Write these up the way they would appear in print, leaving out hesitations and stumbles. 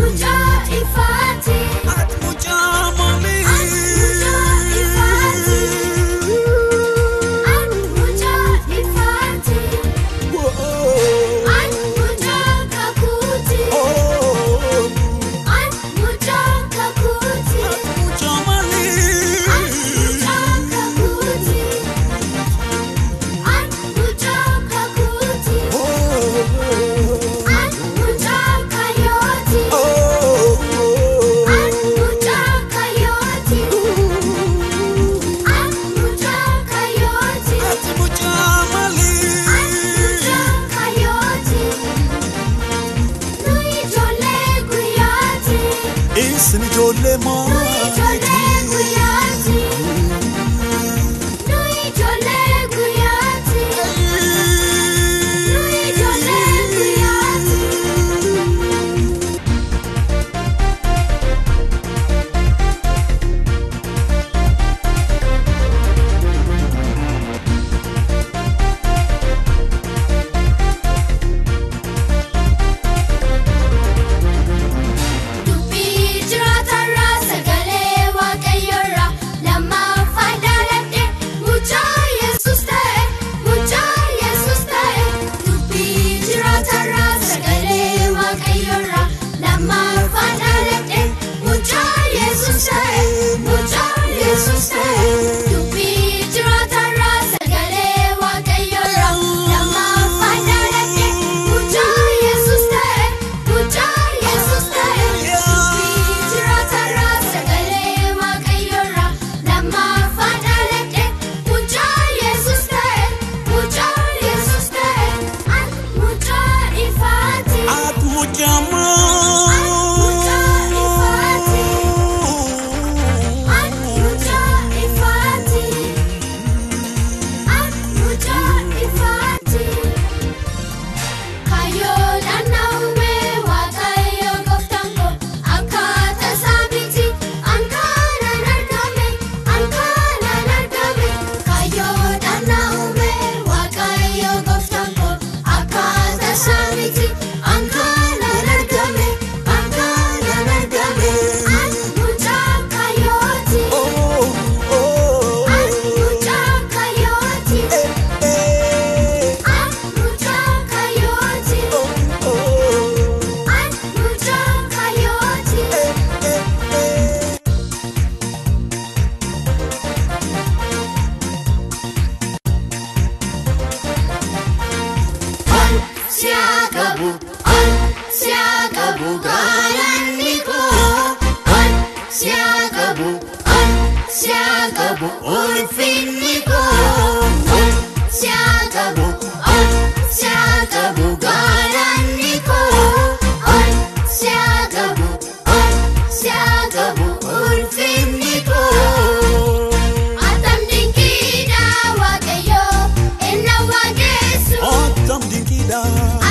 mucaa ifaati. Ati mucaa maalii? Ati mucaa ifaati. Ati mucaa ifaati. Ati mucaa kakuuti. Ati mucaa kakuuti. Ati mucaa maalii? Ati mucaa kakuuti. Ati mucaa kakuuti. Ati mucaa kayooti. Ati mucaa kayooti. Ati mucaa kayooti. Ati mucaa maalii? Ati mucaa kayooti. Nu ijoollee guyyaati. Isin ijoollee Nu ijoollee maaliiti? guyyaati. Nu ijoollee guyyaati. Nu ijoollee guyyaati. Dubbii jiraatarraa sagalee waaqayyoorraa lammaffaan dhaladhe mucaa Yesuus ta'e mucaa Yesuus ta'e. Dubbii jiraatarraa sagalee waaqayyoorraa lammaffaan dhaladhe mucaa Yesuus ta'e mucaa Yesuus ta'e. Dubbii jiraatarraa sagalee waaqayyoorraa lammaffaan dhaladhe mucaa Yesuus ta'e mucaa Yesuus ta'e. Dubbii jiraatarraa sagalee waaqayyoorraa lammaffaan dhaladhe mucaa Yesuus ta'e mucaa Yesuus ta'e. Ati mucaa ifaati. Ati mucaa Ati mucaa ifaati. Ati mucaa ifaati. Ati mucaa ifaati. Kaayyoodhaan na uume Waaqayyo gooftaan koo akkaataa isaa miti an kaanaan argame an kaanaan argame. Kaayyoodhaan na uume Waaqayyo gooftaan koo akkaataa isaa miti an kaanaan argame an kaanaan argame. Ati mucaa kaayyooti. Ati mucaa kaayyooti. Ati mucaa kaayyooti. Ati mucaa kaayyooti. Siakabu, an siakabu galanni koo, an siakabu, an siakabu ulfinni koo, an siakabu, an siakabu galanni koo, an siakabu, an siakabu ulfinni koo. Atam dinqiidha Waaqayyo inni waaqessu. Atam dinqiidha.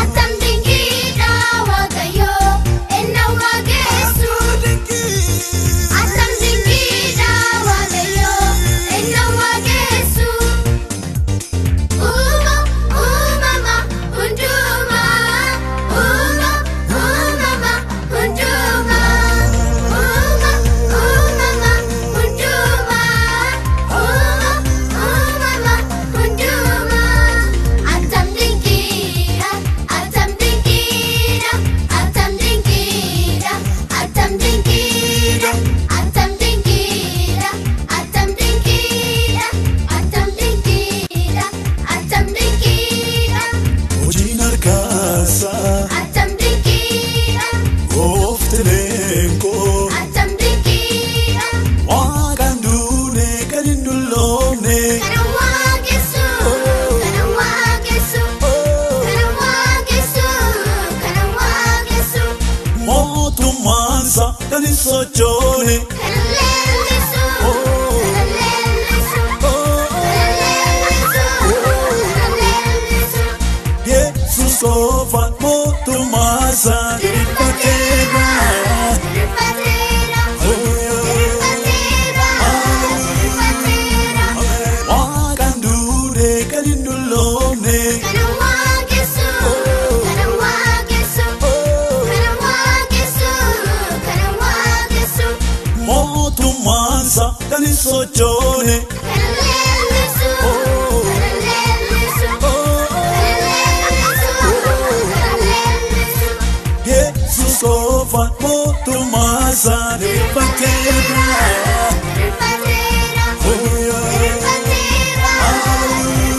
Atam dinqiidha Waaqayyo inni waaqessu. Atam dinqiidha Waaqayyo inni waaqessu. Uuma uumama hundumaa. Uuma uumama hundumaa. Uuma uumama hundumaa. Uuma uumama hundumaa. Atam dinqiidha atam dinqiidha atam dinqiidha atam dinqiidha atam dinqiidha atam dinqiidha atam dinqiidha atam dinqiidha Hojiin harkaasaa atam dinqiidha gooftileen koo atam dinqiidha waaqaan duune kan hin dulloomne. kana waaqessu kana waaqessu kana waaqessu kana waaqessu Mootummaansa kan hin sochoone. kana leellisu kana leellisu kana leellisu kana leellisu. Yesuus qofaan mootummaansa diriirfateera. Diriirfateera, diriirfateera, diriirfateera. Waaqaan duune kan hin dulloomne. Kana waaqessu, kana waaqessu, kana waaqessu, Sochoone. Kana leellisu, kana leellisu, kana leellisu, kana leellisu. Yesus qofaan mootummaa isaa deeffateera. Irfateera, irfateera, irfateera.